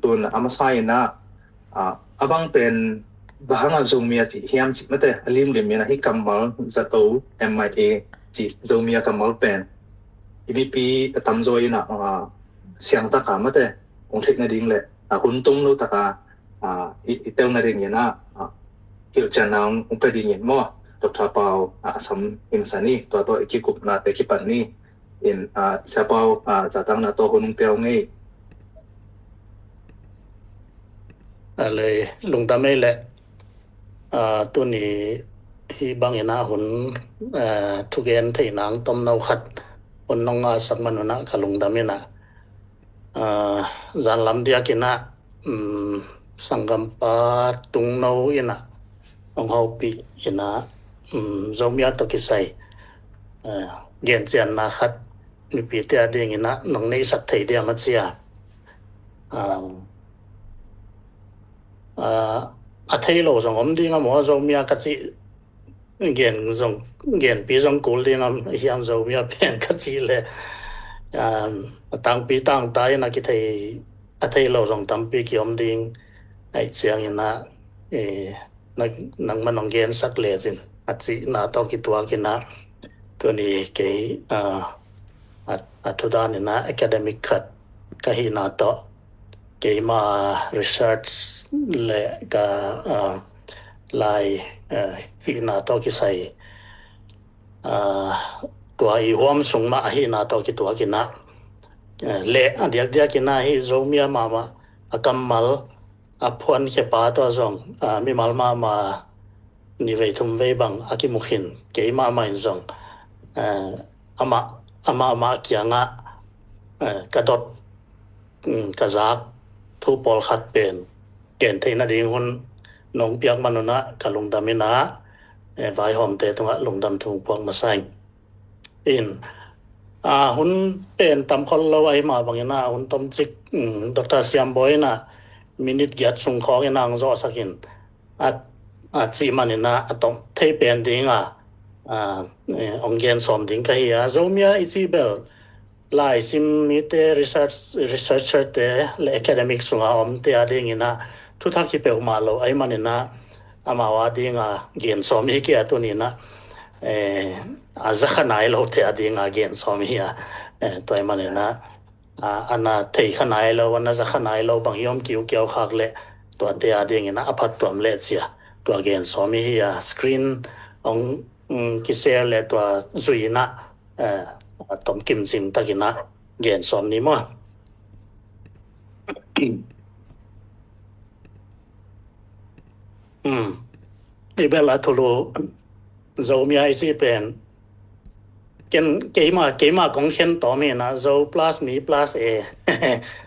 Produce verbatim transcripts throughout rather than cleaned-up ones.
tun a masa in ah, ah, a bang pen bang hang a Zomi a cih hiam cih mate, a limlim in ah hih kammal zato M I A cih Zomi a kammal pen i mipi a tamzaw in ah, ah, siangtak a mate hong theih nading le, ah, hun tung lo tak a, ah, i, i tel nading in ah, ah, hilhcianna hong, hong pia ding in maw, Doctor Pau, ah, a sam i masa ni, tua tawh i kikupnate kipan ni. In, ah, Sia Pau, ah, zahtakna tawh hun hong pia uh ngei. A lei, lungdam ei leh, ah, tuni hih bang in ah hun, ah, thugen theihna hong tomno khat hun nong ngahsak man un ah ka lungdam in ah, ah, zanlam diak in ah, um, sanggampa Tungno in ah hong hopih in ah, um, Zomia tawh kisai, ah, gencianna khat mipite a ding in ah nong neihsak thei diam a ci a. Ah, ah, a thei lo zong om ding a maw, Zomia ka cih gen zong, genpi zong kul ding a hiam, Zomia pen ka cih le, ah, a tangpi tangta in a kithei, a thei lo zong tampi kiom ding ahih ciangin ah, eh, nang, nangman hong gensak lecin a cihna tawh kituak in ah tuni kei, ah, a, a thudan in ah academic khat ka hihna tawh keima research le ka, ah, lai, ah, hihna tawh kisai, ah, tua i huam sung mah a hihna tawh kituak in ah, ah, le a diakdiak in ah hih Zomia mahmah a kammal a phuankhia pa tawh zong, ah, mimal mahmah nih vei thum vei bang a kimu khin, kei mahmah in zong, ah, amah, amah, amah kiangah, ah, ka dot, um, ka zak thu pawlkhat pen gen theih nading hun nong piak man un ah ka lungdam in ah, eh, vaihawmte tungah lungdam thu puak masa ing. In, ah, hun pen tam khol lo ahih mah bangin ah hun tomcik, um, Doctor Siam Bawi in ah minute giat sung khawng in ah hong zawhsak in, a, a cih man in ah a tom thei pen ding a, ah, eh, hong gen sawm ding ka hi a. Zomia i cih bel laisim mite, research, researcher te le academic sunga omte a ding in ah thuthak hi peuhmah lo ahih man in ah amau a ding a gen sawm hi kei a, tuni in ah, eh, a zakha nai lote a ding a gen sawm hi a, eh, tua ahih man in ah, a, a na thei kha nai lo, a na za kha nai lo bang i om kiukiau khak leh tuate a ding in ah a phattuam leh ci a tua gen sawm hi a. Screen hong, um, ki-share leh tua zui in ah, eh, a tomkim cing tak in ah gen sawm ni maw. Um, i bel a thulu Zomia i cih pen ken, keima, keima kong khen tawm hi in ah Zo plus mi plus e.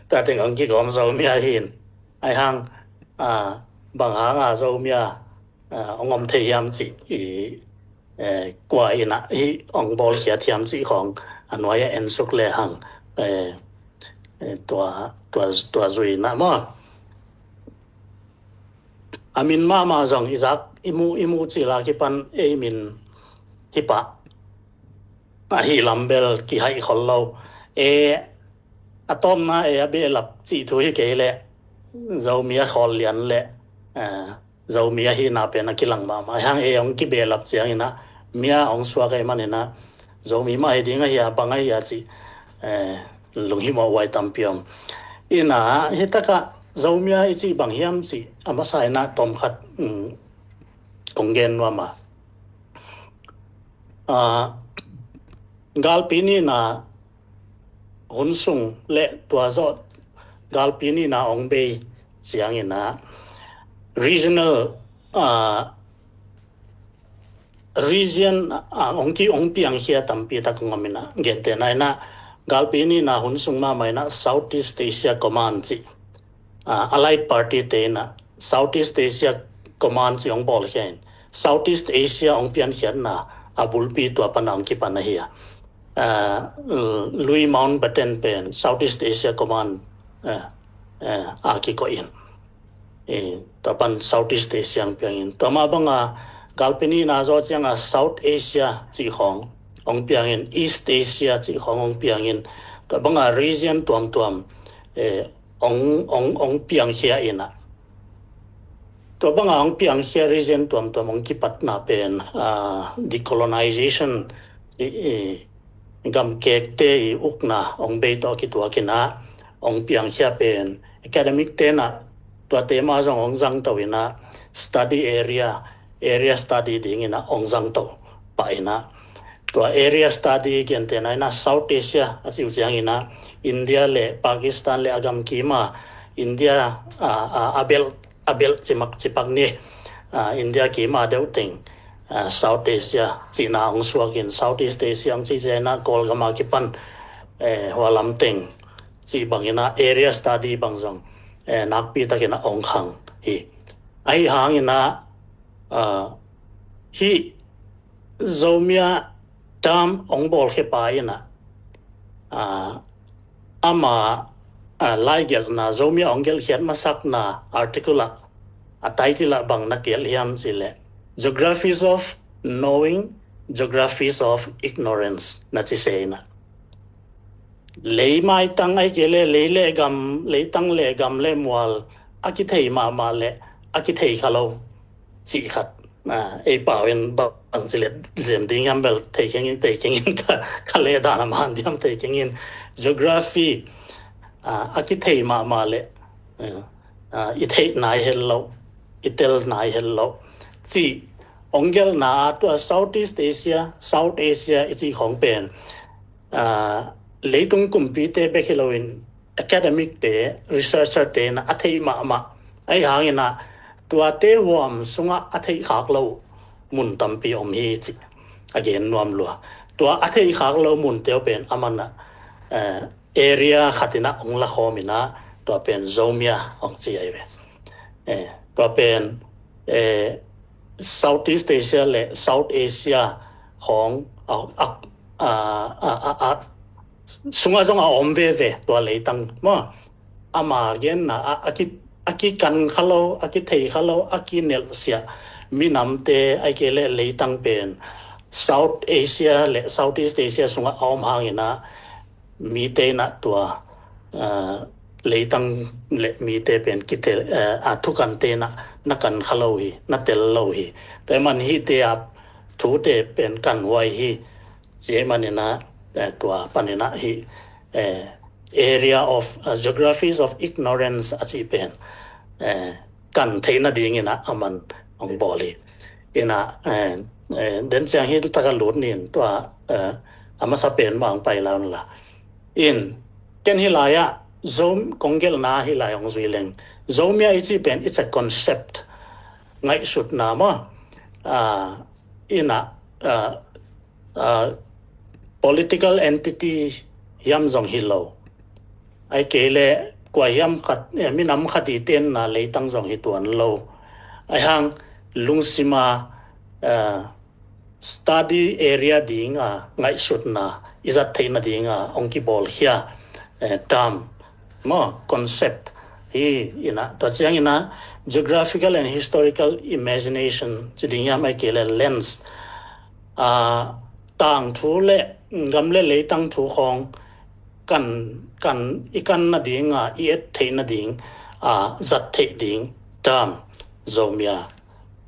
Tua teng hong kigawm Zomia hi in. Ahih hang, ah, bang hang a Zomia, ah, hong om thei hiam cih i, eh, kua in ah hih hong bawlkhiat hiam cih khawng a nuai ah en suk le hang, eh, eh, tua, tua, tua zui in ah maw. A min mahmah zong i zak i mu, i mu cil a kipan ei min hi pah. Ahih lam bel kihaih khol lo. E, a tawpna e a behlap cih thu hi kei leh Zomi a khawl lian le, eh, Zomi ahihna pen a kilang mahmah. Ahih hang e hong kibehlap ciangin ah mi a hong suak ahih man in ah Zomi mah hi ding ahi a, bang ahi a cih, eh, lunghimawh huai tampi om. In ah hih takah Zomia i cih bang hiam cih a masa in ah tawm khat, um, kong gen nuam a. Ah, galpi nihna hun sung le tua zawh galpi nihna hong bei ciangin ah regional, ah, region, ah, hong ki, hong piangkhia tampi tak hong om in ah, gentehna in ah galpi nihna hun sung mahmah in ah Southeast Asia Command cih, ah, Allied Party te in ah Southeast Asia Command cih hong bawlkhia in Southeast Asia hong piankhiatna a bulpi tua pan a hong kipan ahi a. Ah, Louis Mountbatten pen Southeast Asia Command, eh, eh, a kikoih in, eh, tua pan Southeast Asia hong piang in, tua mah bang a galpi nihna zawh ciang a South Asia cih khawng hong piang in, East Asia cih khawng hong piang in, tua bang a region tuamtuam, eh, ong, ong, ong piangkhia inah, tua banga ong piangkhia region tuamtuam ong kipatna pen, ah, decolonization i, i, gamkekte i ukna ong bei tawh kituak inah ong piangkhia pen academic tenah tuate mah zong ong zangto inah study area, area study dinginah ong zangto pah inah, tua area study gentehna inah South Asia a cih uh cianginah India le Pakistan le a gamkima, India a, a, a belh, a belh cimak cipak ni, a, India kima deuh teng, a, South Asia cihna ong suakin Southeast Asia ong cih cianginah Kawlgama kipan, eh, hua lam teng cih banginah area study bang zong, eh, nakpi takinah ong khang hi. Ahi hanginah, ah, hih Zomia term ong bawlkhia pa inah, ah, ama, ah, laigelhna, Zomia ong gelhkhiat masakna article ah, a title ah bang na gelh hiam cih leh Geographies of Knowing, Geographies of Ignorance na ci se inah. Lei maitang ahih kei leh lei le gam, leitang le gam le mual a kithei mahmah le a kithei kha lo cih khat. Ah, ei pau in bang ci le zem ding hiam bel thei keng in, thei keng in, kha le dan a man diam thei keng in. Geography, ah, a kithei mahmah le, ah, ah, i theih nai het lo, i tel nai het lo cih ong gelhna ah tua Southeast Asia, South Asia i cih khawng pen, ah, leitung kumpite bek hi loin academic te, researcher te inah a theih mahmah. Ahi hanginah tuate huam sungah a theih khak lo mun tampi om hi cih a gen nuam lua. Tua a theih khak lo munte uh pen amanah, eh, area khat inah ong lakhawm inah tua pen Zomia ong ci ahi ve. Eh, tua pen, eh, Southeast Asia le South Asia khawng a, a, a, a, a, a sungah zong a om veve tua leitang maw. Ama genna a, a ki, a kikan kha lo, a kithei kha lo, a kinelhsiah minamte ahih kei leh leitang pen South Asia le Southeast Asia sungah a om hanginah mite inah tua, ah, leitang le mite pen kithei, ah, a thukante inah na kan kha lo hi, na tel lo hi. Tua ahih man hihte a thute pen kanhuai hi. Ci ahih maninah, eh, tua paninah hih, eh, area of, ah, geographies of ignorance a cih pen, eh, kan theih nadinginah aman ong bawl hi. Inah, eh, eh, den ciang hih taka lut nin tua, eh, a masa pen mah ong pai lai unla. In, ken hih lai-ah Zo, kong gelhna hih lai ong zui leng. Zomia i cih pen, it's a concept. Ngaihsutna maw. Ah, inah, ah, ah, political entity hiam zong hi lo. Ahih kei leh kua hiam khat, eh, minam khat i tenna leitang zong hi tuan lo. Ahi hang lungsima, eh, study area dinga ngaihsutna i zat theih nadinga ong kibawlkhia, eh, term maw, concept hi inah. Tua cianginah geographical and historical imagination ci ding hiam ahih kei leh lens, ah, tangthu le gam le leitang thu khawng kan, kan i kan nadinga i et theih nading, ah, zat theih ding term Zomia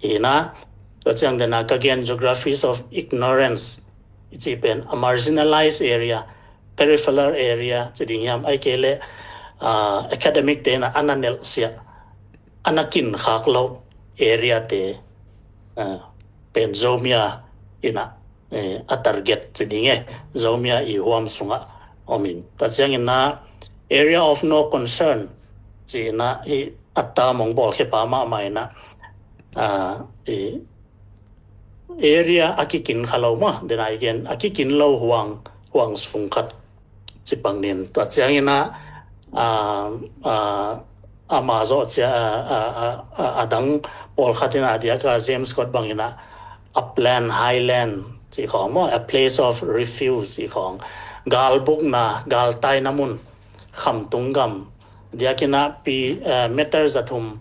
hi inah. Tua ciang denah ka gen geographies of ignorance i cih pen a marginalized area, peripheral area ci ding hiam ahih kei leh, ah, academic te inah a na nelhsiah, a na kin khak lo area te, ah, pen Zomia inah, eh, a target ci ding e, Zomia i huam sungah om in. Tua cianginah area of no concern ci inah hih a term ong bawlkhia pa mahmah inah, ah, i area a kikin kha lo maw, denah i gen a kikin lo huang, huang sung khat ci pak nin. Tua cianginah, ah, ah, ama zawh cia, ah, ah, ah, ah, a dang pawlkhat inah a diaka James Scott banginah upland, highland ci khawng maw, a place of refuge ci khawng, galbukna, galtaina mun, khamtung gam, diakinah pi, eh, meter zathum,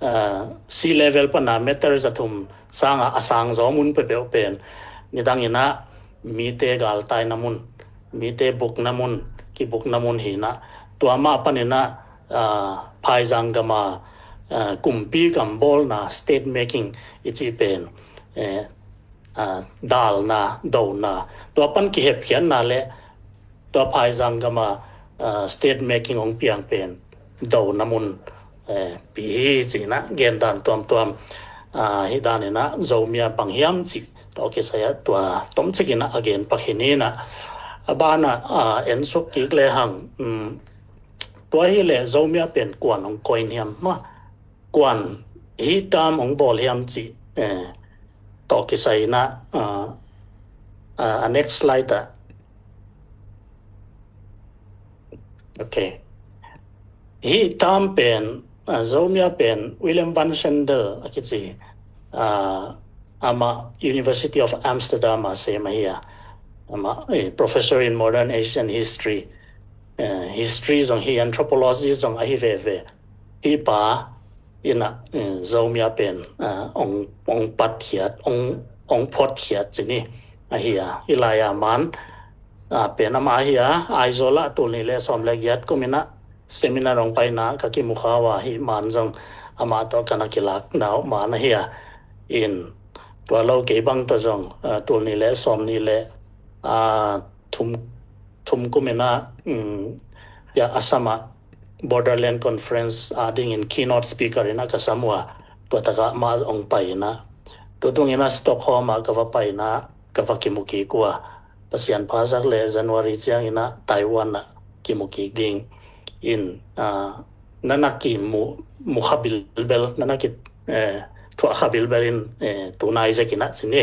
eh, sea level pana meter zathum sanga a sang zaw mun peuhpeuh pen nidanginah mite galtaina mun, mite bukna mun, kibukna mun hi inah, tua mah paninah, ah, phaizang gama, ah, kumpi gam bawlna, state making i cih pen, eh, ah, dalna, dona, tua pan kihepkhiatna le tua phaizang gama, ah, state making hong piang pen dona mun, eh, pi hi cihna gendan tuamtuam, ah, hih daninah Zomia bang hiam cih tawh kisai ah tua tomcik inah a gen pak hi ninah. A banah, ah, ensuk kik lehang, um, tua hileh Zomia pen kuan hong koih hiam maw, kuan hih term hong bawl hiam cih, eh, tawh kisai inah, ah, ah, a next slide ah. Okay. Hih term pen, ah, Zomia pen William Van Schendel a kici, ah, amah University of Amsterdam a sem ahi a. Amah, eh, professor in modern Asian history. Eh, history zong hi, anthropology zong ahi veve. Hih pa inah, eh, Zomia pen, ah, ong, ong patkhiat, ong, ong photkhiat cih ni ahi a. Hih lai-a man, ah, pen amah ahi a, Aizawl ah tul nih le sawm le giat kum inah seminar hong paina ka kimu kha uh a, hih man zong amah tawh ka na kilakna uh man ahi a. In tua lo kei bang tawh zong, ah, tul nih le sawm nih le, ah, thum, thum kum inah, um, ya, Assam ah Borderland Conference a dingin keynote speaker inah ka sam uh a, tua takah amah hong pai inah. Tutung inah Stockholm ah ka va pai inah, ka va kimu kik uh a. Pasian phasak le January ciang inah Taiwan ah kimu kik ding. In, ah, na na kimu, mu kha bilbel, na na ki, eh, thuah kha bilbel in, eh, tunai zek inah cih ni.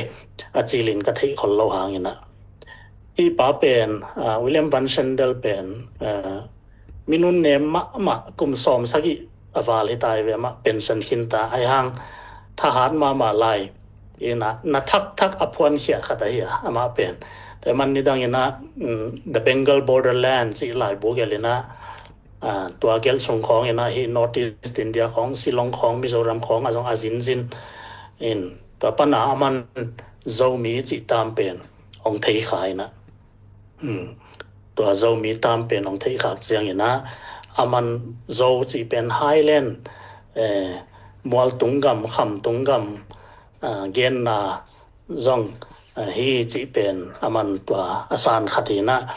A cilin ka theih khol lo hang inah. Hih pa pen, ah, William Van Schendel pen, ah, minun nem mahmah, kum sawm sagih a val hi ta hi ve, amah pension khin ta, ahi hang thahat mahmah lai inah, na thakthak a phuankhia khat ahi a, amah pen. Tua man nidang inah, um, The Bengal Borderland cih laibu gelh inah, ah, tua gelh sung khawng inah hih North East India khawng, Shillong khawng, Mizoram khawng ah zong a zinzin in, tua pana aman Zomi cih term pen ong thei kha inah. Hmm. Tua Zomi term pen ong theih khak ciang inah, aman Zo cih pen highland, eh, mualtung gam, khamtung gam, ah, genna zong, ah, hi cih pen aman tua a san khat inah,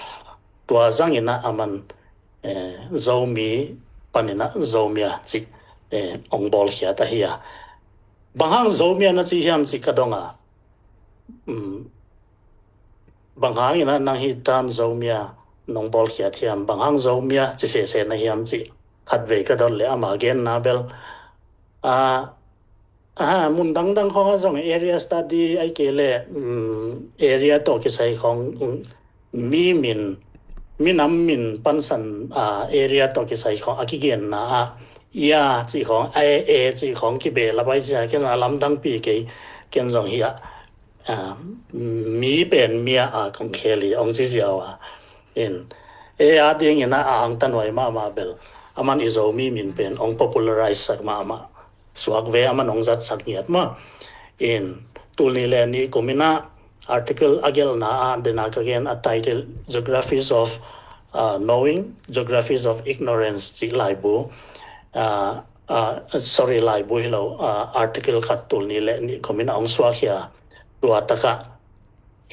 tua zang inah aman, eh, Zomi pan inah Zomia cih, eh, ong bawlkhiat ahi a. Bang hang Zomia na ci hiam cih ka dong a. Um, bang hang inah nang hih term Zomia nong bawlkhiat hiam, bang hang Zomia ci sese na hiam cih khatvei ka dot le amah genna bel, ah, ah, mun dangdang khawng ah zong area study ahih kei le, um, area tawh kisai khawng, um, mi min, minam min pansan, ah, area tawh kisai khawng a kigenna ah, ia cih khawng, a, e cih khawng kibehlap ahih ciang ken a lamdangpi kei, ken zong hi a, ah, mi pen mia a kong khel hi ong ci ziau a. In, e a ding inah a angtanhuai mahmah bel, aman i Zomi min pen ong popularize sak mahmah, suak ve, aman ong zatsak ngiat maw. In, tul nih le nih kum inah article a gelhna ah, dena ka gen a title Geographies of, ah, Knowing, Geographies of Ignorance cih laibu, ah, ah, sorry, laibu hi lo, ah, article khat tul nih le nih kum inah ong suakkhia, tua takah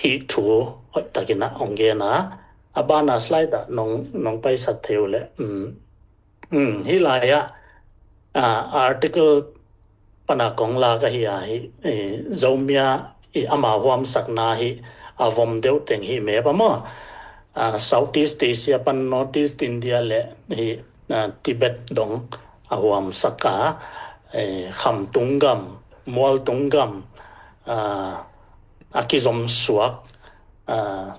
hih thu hoih tak inah ong gen a. A bana slide ah nong, nong paisak thei uh le, um, um, hih lai-ah, ah, article pana kong lak ahi a, hih, eh, Zomia i ama huamsakna hih a vom deuh teng hih map a maw. Ah, Southeast Asia pan Northeast India le hih, ah, Tibet dong a huamsak a, eh, khamtung gam, mualtung gam, ah, a kizom suak, ah,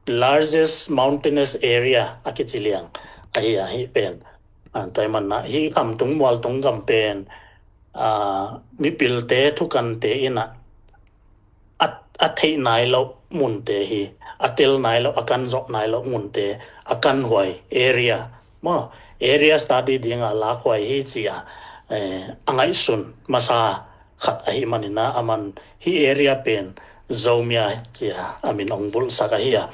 largest mountainous area a kici liang ahi a, hih pen. Ah, tua ahih manah hih khamtung mualtung gam pen, ah, mipilte thukante inah a, a theih nai loh munte hi, a tel nai loh, a kan zawh nai loh munte, a kanhuai area maw, area study dingah lakhuai hi ci-a, eh, a ngaihsun masa khat ahih maninah aman hih area pen Zomia ci-a a min ong bulhsak ahi a.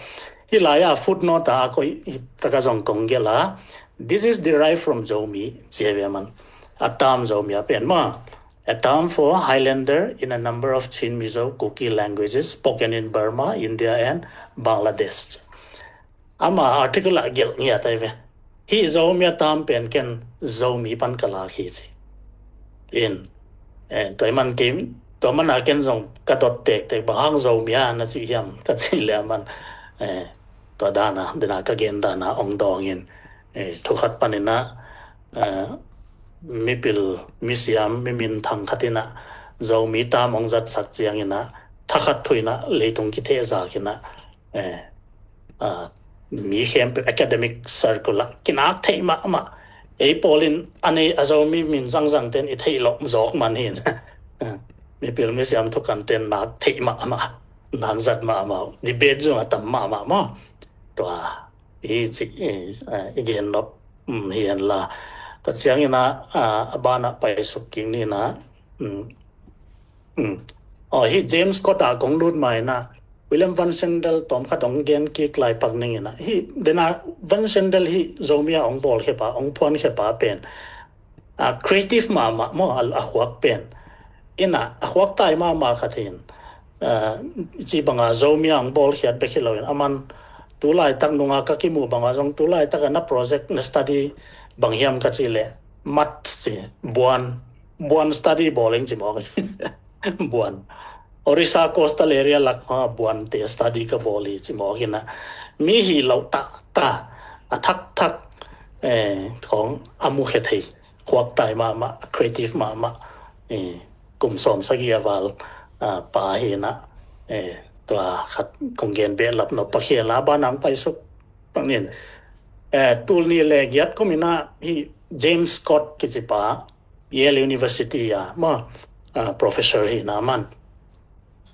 Hih lai-ah footnote ah a koih takah zong kong gelh a, This is derived from Zomi, ci a ve man. A term Zomi a pen ma. A term for Highlander in a number of Chin, Mizo, Kuki languages spoken in Burma, India and Bangladesh. Ama article a gelh ngiat ai ve. Hih Zomi a term pen ken Zomi pan ka lak hi ci. In. Eh, tua i man kim, tua man a ken zong ka dot tektek bang hang Zomi a na ci hiam ka ci le a man. Eh, tua dana, dena ka gen dana ong dawngin. Eh, thu khat panina, eh, mipil, misiam, miminthang khatina, Zomi term ong zatsak ciangina, thakhat thuina, leitung kitheihzakina, eh, ah, mi khempeuh academic circle ah kinak theih mahmah. Ei pawlin a nei a Zomi min zangzang ten i theih loh zawk man hin. Mipil misiam thukan ten nak theih mahmah, nak zat mahmah, debate zong a tam mahmah maw. Tua hi ci, eh, i gen nop, um, hi hen la. Tua ciangina, ah, a bana paisuk kik nina, um, um. Oh, hi James Scott a kong lut maina William Van Schendel tawm khat ong gen kik lai pak ningina. Hi dena Van Schendel hi Zomi a ong bawl khepa, ong phuan khepa pen. A creative mahmah maw a, a khuak pen. Ina a khuak tai mahmah khat hin. Ah, ci banga Zomi a ong bawl khiat bek hi loin. A man tu laitak nunga ka kimuh banga zong tu laitak a na project na study bang hiam ka ci le. Mat ci, buan, buan study bawling ci mawk. Buan. Orissa coastal area lak ma buan te study ka bawl hi ci mawk hina. Mi hi lo ta ta a thak thak, eh, khong a mu khe thei. Khuak tai mahmah, creative mahmah. Eh, kum sawm sagih a val, ah, pa hina. Eh, tua khat kong gen behlap nop pak hi la ba nang paisuk. Pangin. Eh, tul nih le giat kumina hi James Scott kici pa Yale University a ma, ah, professor hi na man.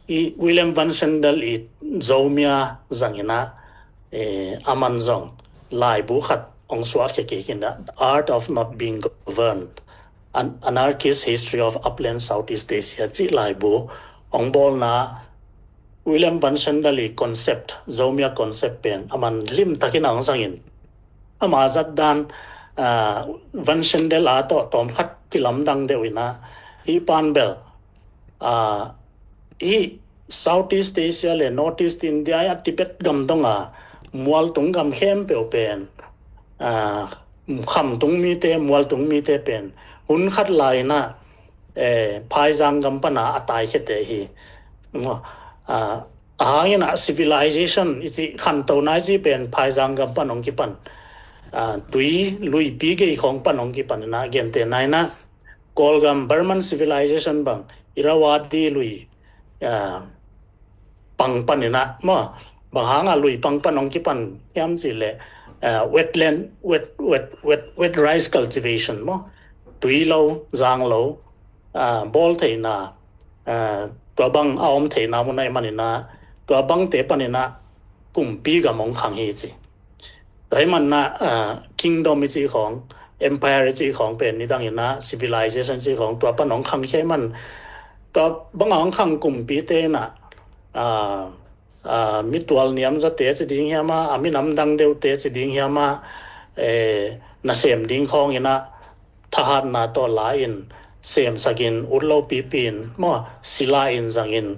I William Van Schendel i Zomi a zangina, eh, a man zong laibu khat ong suak khe kik in The Art of Not Being Governed, An Anarchist History of Upland Southeast Asia ci laibu ong bawlna William Van Schendel i concept, Zomi a concept pen a man lim takin a ong zangin. Ama zat dan, ah, Van Schendel a tawh tawm khat kilamdang deuh ina hi pan bel, ah, hi Southeast Asia le Northeast India a Tibet gam donga mualtung gam khempeuh pen, ah, khamtung mite, mualtung mite pen hun khat laina, eh, phaizang gam pana a tai khete hi. Maw, ah, a hangin a civilization i ci khanto nai ci pen phaizang gam pan ong kipan. Ah, tui lui pi gei khong pan ong kipan ina gente naina Kawlgam Burman civilization bang Irrawaddy lui, ah, pang panina maw, bang hanga lui pang pan ong kipan hiam ci le, ah, wetland, wet, wet, wet, wet rice cultivation maw, tui lo, zang lo, ah, bawl theina, ah, tua bang a om theina muna i manina, tua bangte panina kumpi gam ong khang hi ci. Tua hi manna, ah, kingdom i ci khong, empire i ci khong pen nidang ina civilization i ci khong tua pan ong khang hi man. Tua banga ong khang kumpite ina, ah, ah, mitual niam zate ci ding hiama, a minam dang deuhte ci ding hiama, eh, nasem ding khong ina thahatna tawh la in semsakin utlo pipin maw sila in zangin,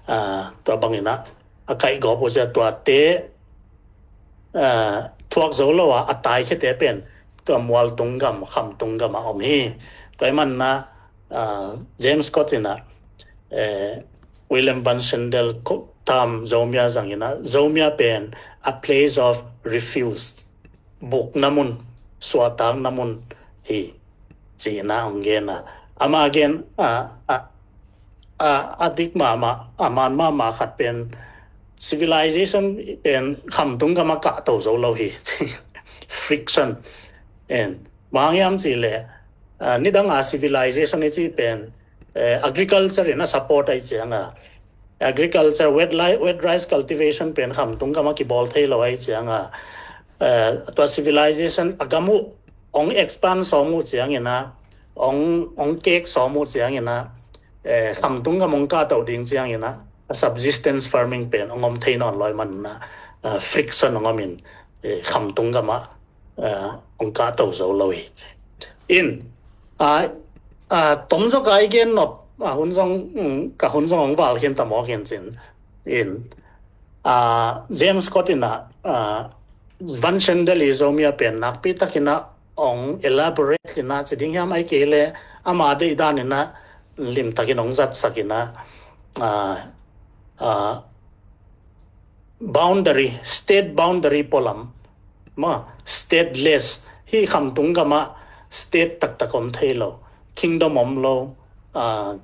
ah, tua bangina a kaihgawp uh zia tuate, ah, thuak zo lo a, a tai khete pen tua mualtung gam, khamtung gam a om hi. Tua i manna, ah, James Scott ina, eh, William Van Schendel term Zomi a zangina, Zomi a pen a place of refuge. Bukna mun, suahtakna mun hi cihna hong gen a. Ama gen, a, a, a, a dik mahmah, a man mahmah khat pen civilization pen khamtung gam a kahto zo lo hi. Friction. En, bang hang hiam cih leh, a, nidang a civilization i cih pen, eh, agriculture in a support ahi cianga, agriculture, wet, li- wet rice cultivation pen khamtung gam a kibawl thei lo ahi cianga, eh, tua civilization a gam uh ong expand sawm uh ciangina, ong, ong kek sawm uh ciangina, eh, khamtung gam ong kahto ding ciangina, a subsistence farming pen ong om thei nawn lo i manna, eh, friction ong om in, eh, khamtung gam a uh, ong kah to zo lo hi. In, uh, uh, tom zo kai gen nop, uh, hun zong, um, ka hun zong ong val khin ta mawk in cin. In, uh, James Scott in a, uh, Van Schendel i Zomi a pen nakpi takin a ong elaborate in a ci ding hiam ai kei le ama deih dan in a lim takin ong zatsak in a, uh, uh, boundary, state boundary pualam, ma, stateless, hi khamtung gam ah state taktak om thei lo, kingdom om lo, uh,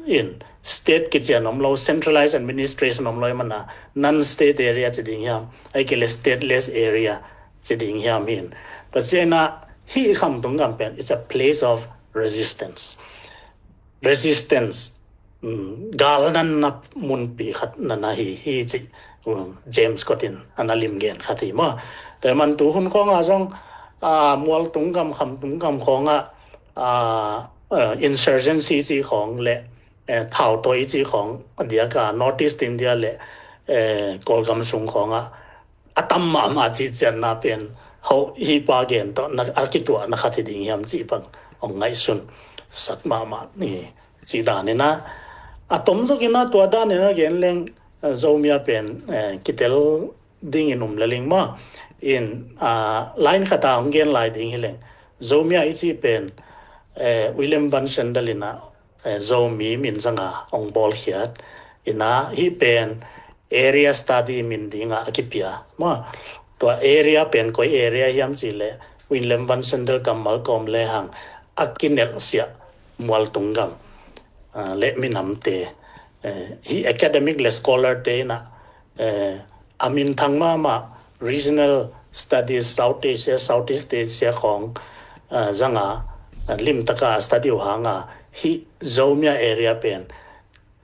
in state kician om lo, centralized administration om lo, i man a non-state area ci ding hiam, ai kei le stateless area ci ding hiam in. Tua ciang a hi khamtung gam pen, it's a place of resistance. Resistance, um, galnanna munpi khat na na hi hi ci, um, James Scott in a na lim gen khat hi maw. Tua man tu hun khawng a zong, uh, mualtung gam, khamtung gam khawng a, uh, uh, insurgency ci khawng le, eh, thautawi ci khawng a diak a North East India le, eh, Kawlgam sung khawng a a tam mahmah cihcianna pen ho hi pa gen tawh na, a kituahna khat hi ding hiam cih bang ong ngaihsun sak mahmah ni cih dan in a, a tom zok in a tua dan in a gen leng, eh, Zomi a pen, eh, kitel ding in um le ling maw. In, ah, line khat a ong gen lai ding hi leng, Zomi a i cih pen, eh, William Van Schendel in a, eh, Zomi min zang a ong bawlkhiat in a, hi pen area study min ding a a kipia maw. Tua area pen koi area hiam cih le William Van Schendel kammal kawm le hang a kinelhsiah mualtung gam, ah, le minamte, eh, hi academic le scholar te in a, eh, a minthang mahmah regional studies, South Asia, Southeast Asia khawng, ah, zang a, ah, limtak a study uh hang a, hi Zomi a area pen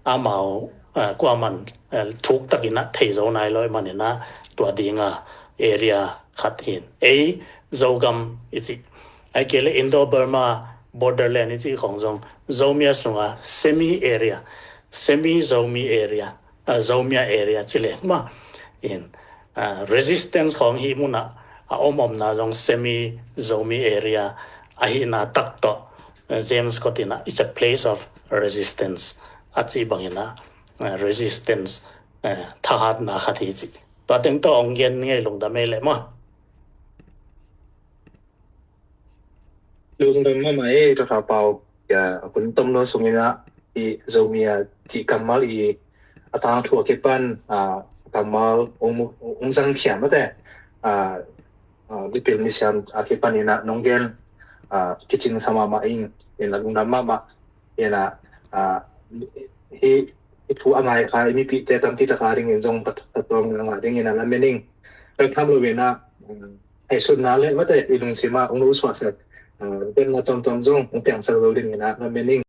amau, ah, kuaman, ah, thuk takin a thei zo nai lo i man in a, tua ding a area khat hi in. Ei Zogam i cih, ai kei le Indo-Burma borderland i cih khawng zong Zomi a sung a semi area, semi Zomi area, ah, Zomi a area ci le maw. In, ah, resistance khawng hi mun a a om omna zong semi Zomi area ahihna tak tawh, eh, James Scott in a, it's a place of resistance a cih bang in a, eh, resistance, eh, thahatna khat hi cih. Tua teng tawh ong gen ngei lungdam ei le maw. Lungdam mahmah ei, Doctor Pau. Ya, hun tom lo sung in a, i Zomi a cih kammal i a tangthu a kipan, ah, kammal ong, ong zang thiam a te, ah, ah, lipil misiam a kipan in a nong gen, ah, kicing sa mahmah ing, in a lungdam mahmah, in a, ah, hi, hi thu a ngai kha i mipihte tampi tak a ding in zong pat, pat tawng ngah ding in a lamen ing. Kan tham lo in a, um, hei sutna le mate i lungsim a ong lo suaksak, ah, pen na tomtom zong ong piangsak lo ding in a lamen ing.